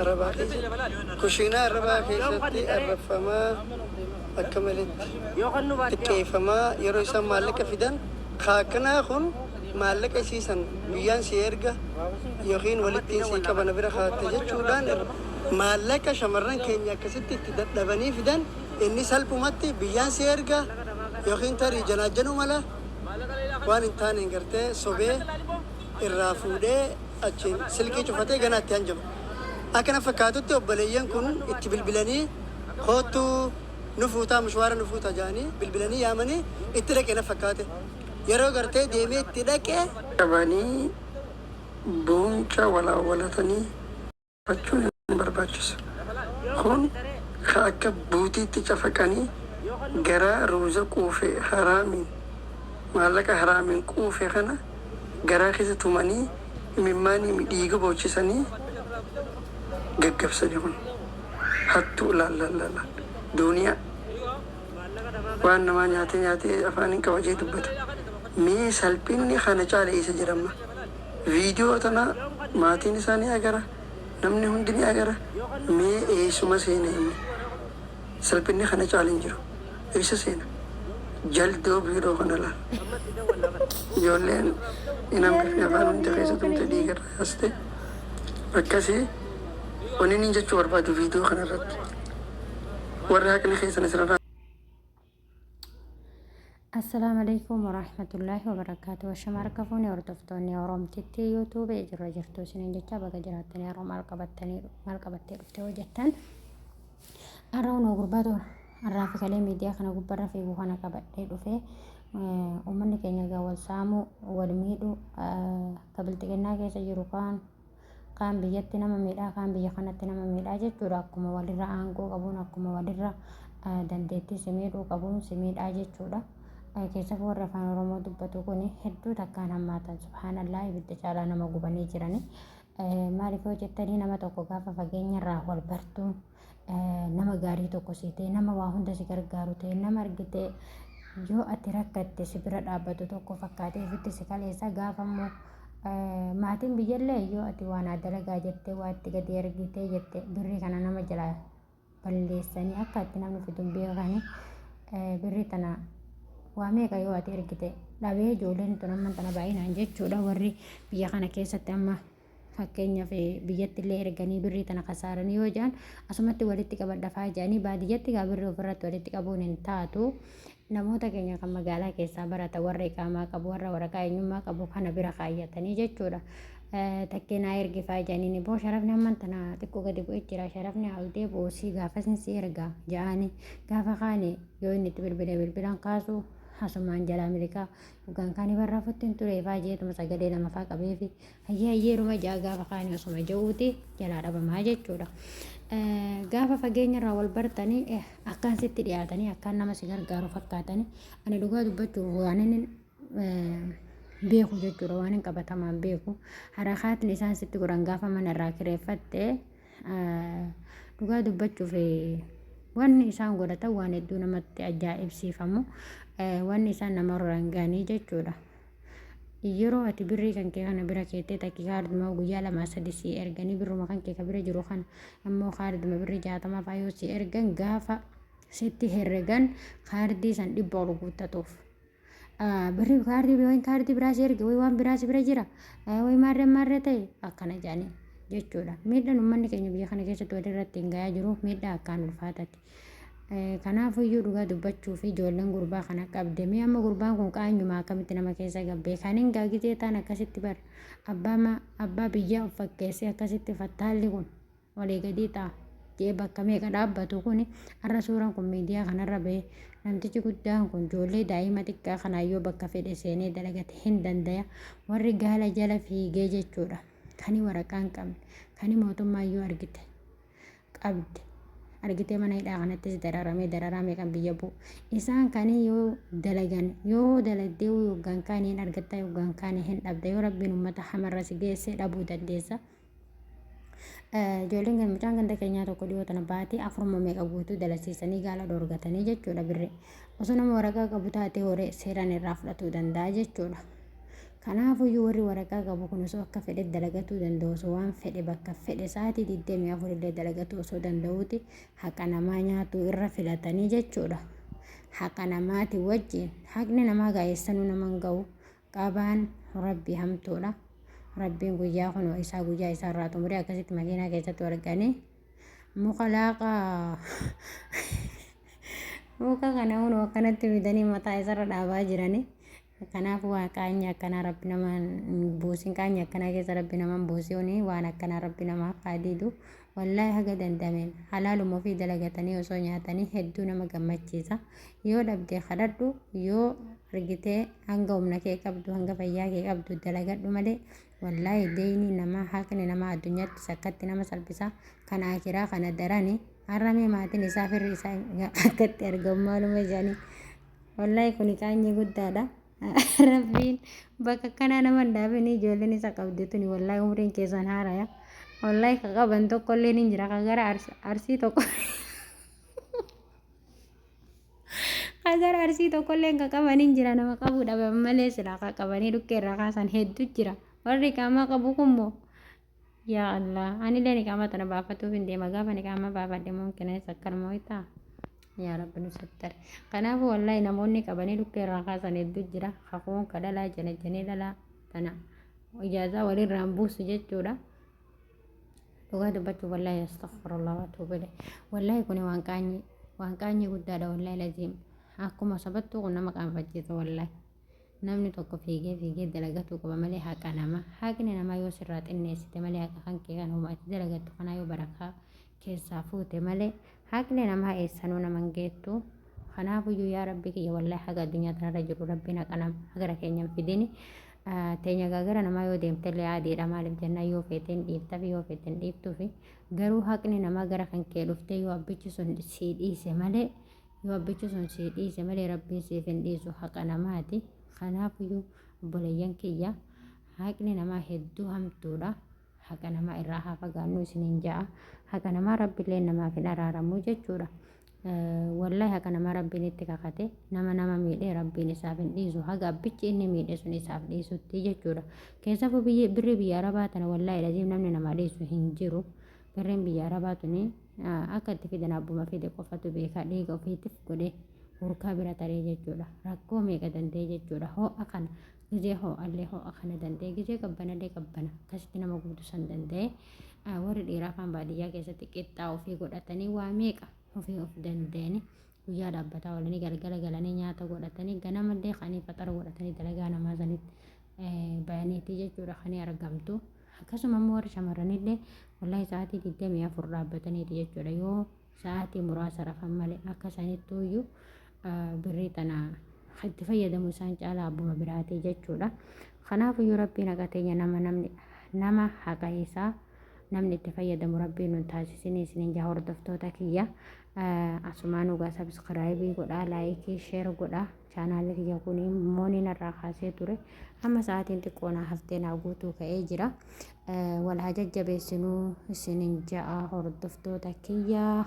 Arabaa keessatti kushiinaa Arabaa keessatti arrabfamaa akka maletti xiqqeeffamaa yeroo isaan maallaqa fidan ka akkanaa kun maallaqa isii san guyyaan sii erga yookiin walittiin sii qaba na bira kaatte jechuudhaan maallaqa shamarran keenya akkasitti itti dadhabanii fidan inni salphumatti biyyaan sii erga yookiin tarii janaajjanuu mala waan hin taaneen gartee sobee irraa fuudhee achiin silkii cufatee ganaa itti hanjama. Akka na fakkaatutti obboleeyyan kun itti bilbilanii koottuu nu fuutaa mushwaara nu fuutaa jedhanii bilbilanii yaamanii itti dhaqe na fakkaate. Yeroo gartee deemee itti dhaqe. Qabanii buunca walaawwalatanii fachuun hin barbaachisu. Kun ka akka buutiitti cafaqanii garaa ruuza quufe haraamiin maallaqa haraamiin quufe kana garaa keessa tumanii imimmaaniimi dhiiga boochisanii gaggabsani kun hattuu laal laal laal laal duuniyaa waan namaa nyaatee nyaatee afaaniin qaba jee dubbata mee salphinni kana caale eessa jira amma viidiyoo tana maatiin isaa ni agara namni hundi ni agara mee eessuma seena inni Salphinni kana caalu hin jiru. Eessa seena? Jaldoo biiroo kana laal. Ijoolleen hin hambifne afaan hundi keessa tumte dhiiga irraa yaaste. Akkasii wanni inni jechuu barbaadu viidiyoo kana irratti warri haqni keessan isinirraa Assalaamu alaikum warahmatullaahi wabarakaatu. Ashama harka fuune hordoftoonni Oromtitti YouTube jirra jirtu isiniin jecha baga jiraattanii har'a maal qabattanii maal qabattee dhufte hoo jettan. Har'a hunoo gurbaatu har'aa fi kalee miidiyaa kana gubbarra fiigu kana qabadhee dhufe uummanni keenya egaa wal saamuu wal miidhuu ka bilxiginnaa keessa jiru kaan kaan biyyatti nama miidhaa kaan biyya kanatti nama miidhaa jechuudha akkuma walirra aangoo qabuun akkuma walirra dandeettii si miidhuu qabuun si miidhaa jechuudha. Keessafuu warri afaan Oromoo dubbatu kun hedduu takkaan hammaatan subhaanallaa ibidda caalaa nama gubanii jirani. Maaliif yoo jettanii nama tokko gaafa fageenyarraa wal bartuu nama gaarii tokko si ta'e nama waa hunda si gargaaru ta'e nama argite yoo ati rakkatte si bira dhaabbatu tokko fakkaatee ofitti si kaleessa gaafa immoo maatiin biyyallee yoo ati waa naa dalagaa jettee waa itti gadi ergitee jette birrii kana nama jalaa balleessanii akka itti namni fidu hin beekani birrii tana waa meeqa yoo ati ergite dhabee ijoolleen tun amma tana baay'inaan jechuudha warri biyya kana keessatti amma fakkeenyaaf biyyatti illee erganii birrii tana kasaaranii yoo jedhan asumatti walitti qabadha faa jedhanii baadiyyatti gaa birrii ofirratti walitti qabuun hin taatu. Namoota keenya kan magaalaa keessaa barata warra iqaamaa qabu warra waraqaa eenyummaa qabu kana bira kaayyatanii jechuudha. Takkee naa ergi faa jedhanii boo sharafni amman tana xiqqoo gadi bu'ee jira sharafni haa ol deebi'u sii gaafasin si erga ja'anii gaafa kaane yoo inni itti bilbile bilbilaan kaasu asumaan jalaa miliqaa yookaan kaanii barraafutti hin ture faa jeetuma sagalee lama faa qabeefi Hayyee hayyeeruma ja'a gaafa kaanii osuma ja'uuti jalaa dhabamaa jechuudha. Gaafa fageenya irraa wal bartanii akkaan sitti dhiyaatanii akkaan nama si gargaaru fakkaatanii ani dhugaa dubbachuuf waan inni beeku jechuudha waan hin qabatamaan beeku harakaatni isaan sitti godhan gaafa mana irraa kireeffatte dhugaa dubbachuuf wanni isaan godhatan waan hedduu namatti ajaa'ibsiifamu wanni isaan nama roran ga'anii jechuudha. Yeroo ati birrii kan kee kana bira keettee takki kaarduma guyyaa lamaa sadi sii erganii birruma kan kee ka bira jiru kana immoo kaarduma birrii 60 faa yoo sii ergan gaafa sitti herregan kaardii san 100 ol guuttatuuf. Birrii kaardii wayi kaardii biraa si erge wayi waan biraa si bira jira wayi maarree maarree ta'e akkana jedhanii jechuudha. Miidhaan uummanni keenya biyya kana keessatti walirratti hin gayaa jiru miidhaa akkaan ulfaataati. Kanaafuyyuu dhugaa dubbachuuf ijoolleen gurbaa kana qabde mee amma gurbaan kun qaanyuma akkamitti nama keessa gabbee kan hin gaagitee taan akkasitti bar abbaa ma abbaa biyyaa of fakkeessee akkasitti fattaalli kun walii gadii ta'a jee bakka meeqa dhaabbatu kun har'a suuraan kun miidiyaa kanarra ba'e namtichi guddaan kun ijoollee daa'ima xiqqaa kanaa yoo bakka fedhe seenee dalagate hin dandaya warri gaala jala fiigee jechuudha kani waraqaa hin qabne kani mootummaa yoo argite qabde argitee mana hidhaa kanattis dararamee dararaa meeqan biyya bu'u isaan kanii yoo dalagan yoo dalagdee yoggaan kaanii hin argatta yoggaan kaanii hin dhabda yoo rabbiin ummata hamarra si geesse dhabuu dandeessa. Ijoolleen kan mucaan ganda keenyaa tokko dhiyoo tana baatii afurma meeqa guutuu dalasiisanii gaala dhoorgatanii jechuudha birri osoo nama waraqaa qabu taatee horee seeraan irraa fudhatuu danda'a jechuudha. Kanaafuyyuu warri waraqaa qabu kun osoo akka fedhe dalagatuu danda'u, osoo waan fedhe bakka fedhe sa'aatii 24 illee dalagatuu osoo danda'uuti haqa namaa nyaatuu irra filatanii jechuudha. Haqa namaati wajjin haqni namaa gaa'essanuu nama hin ga'u. Qabaan Rabbi hamtuudha. Rabbiin guyyaa kunoo isaa guyyaa isaa irraa xumuree akkasitti makiinaa keessatti arganii muka laaqaa muka kana kunoo akkanatti fidanii mataa isarra dhaabaa jiranii. Kanaafuu waan qaanyii akkanaa Rabbi nama hin buusin, qaanyii akkanaa keessa Rabbi nama hin buusin, waan akkanaa Rabbi namaaf haa didu. Wallaahi haga dandameen halaaluma ofii dalagatanii osoo nyaatanii hedduu nama gammachiisa. Yoo dhabde kadhadhu, yoo argitee hanga humna kee qabdu, hanga fayyaa kee qabdu dalagadhu malee wallaahi deeyni namaa, haqni namaa addunyaattis akkatti nama salphisa, kan aakiraa kana darani. Har'a mee maatiin isaa firri isaa akkatti argamu maaluma jedhanii. Wallaahi kuni qaanyii guddaadha. Rabbiin bakka akkanaa nama hin dhaabin. Ijoolleen isa qabdi tuni wallaahi umriin keessan haaraya. Wallaahi ka qaban tokkollee ni jira, ka gara Arsii tokko, ka gara Arsii tokkollee ka qaban hin jira. Nama qabuu dhaban malee silaa ka qabanii dhukkee irraa kaasan hedduu jira. Warri qaamaa qabu kunmoo yaa Allah, anillee niqaama tana baafatuuf hin deema. Gaafa niqaama baafadhe mumkinis akkanuma wayitaa. Yaa Rabbi nu sattari. Kanaafuu wallaahi namoonni qabanii dhukkee irraa kaasan hedduu jira. Kakuun ka dhalaa janajjanee dhalaa tana ijaazaa walirraan buusu jechuudha. Dhugaa dubbachuuf wallaahi astaghfirullah wa atuubu ilayh. Wallaahi kuni waan qaanyii, waan qaanyii guddaadha wallaahi laziim. Akkuma sabattuu kun nama qaanfachiisa wallaahi. Namni tokko fiigee fiigee dalagatuu qaba malee haqa namaa, haqni namaa yoo sirraa xinneessite malee, haqa kan kee kan homa ati dalagattu kanaa yoo barakaa keessaa fuute malee, haqni namaa eessanuu nama hin geettu. Kanaafuyyuu yaa Rabbi kiyya, wallaahi haga addunyaa tanarra jiru Rabbiin haqa nama gara keenya hin fidini. Teenya gaagara namaa yoo deemtellee aadiidha. Maaliif jennaan, yoo feete hin dhiiftafi, yoo feete hin dhiiftufi. Garuu haqni namaa gara kan kee dhuftee yoo abbichi sun sii dhiise malee, yoo abbichi sun sii dhiise malee Rabbiin siif hin dhiisu haqa namaati. Kanaafuyyuu obboleeyyan kiyya, haqni namaa hedduu hamtuudha. Haqa namaa irraa haa fagaannu isiniin ja'a. Haqa namaa Rabbillee namaaf hin araaramu jechuudha. Wallahi haqa namaa Rabbiin itti kakate, nama nama miidhee Rabbiin isaaf hin dhiisu haga abbichi inni miidhe sun isaaf dhiisutti jechuudha. Keessafuu biyyi birrii biyya arabaa tana wallahi laziim namni namaa dhiisu hin jiru. Birriin biyya arabaa tuni akka itti fidan abbuma fide qofatu beeka. Dhiiga ofiitif godhe hurkaa bira taree jechuudha. Rakkoo meeqa danda'e jechuudha. Ho'a kana gizee ho'allee ho'a kana danda'e, gizee qabbanallee qabbana akkasitti nama gubdu san danda'e. Warri dhiiraa afaan baadiyyaa keessatti qixxaa ofii godhatanii waa meeqa ofii of danda'anii guyyaa dhaabbataa oolanii galgala galanii nyaata godhatanii ganamallee kanii faxara godhatanii dalagaa namaa sanitti bayaniiti jechuudha kanii argamtu. Akkasuma immoo warri shamarranillee wallaahi sa'aatii 24 dhaabbataniiti jechuudha, yoo sa'aatii muraasa rafan malee. Akka isaanittuuyyuu birrii tana itti fayyadamu isaan caalaa abbuma biraatii jechuudha. Kanaafuyyuu Rabbiin haqa teenya nama namni nama haqa isaa namni itti fayyadamu Rabbiin nun taasisinii isiniin jaa. Hordoftoota kiyya, asumaan dhugaa subscribe godhaa, like, share godhaa. Chaanaalli kiyya kun moonii narraa kaasee ture, amma sa'aatiin xiqqoo naa haftee naa guutuu ka'ee jira. Wal haa jajjabeessinuu isiniin ja'a hordoftoota kiyya.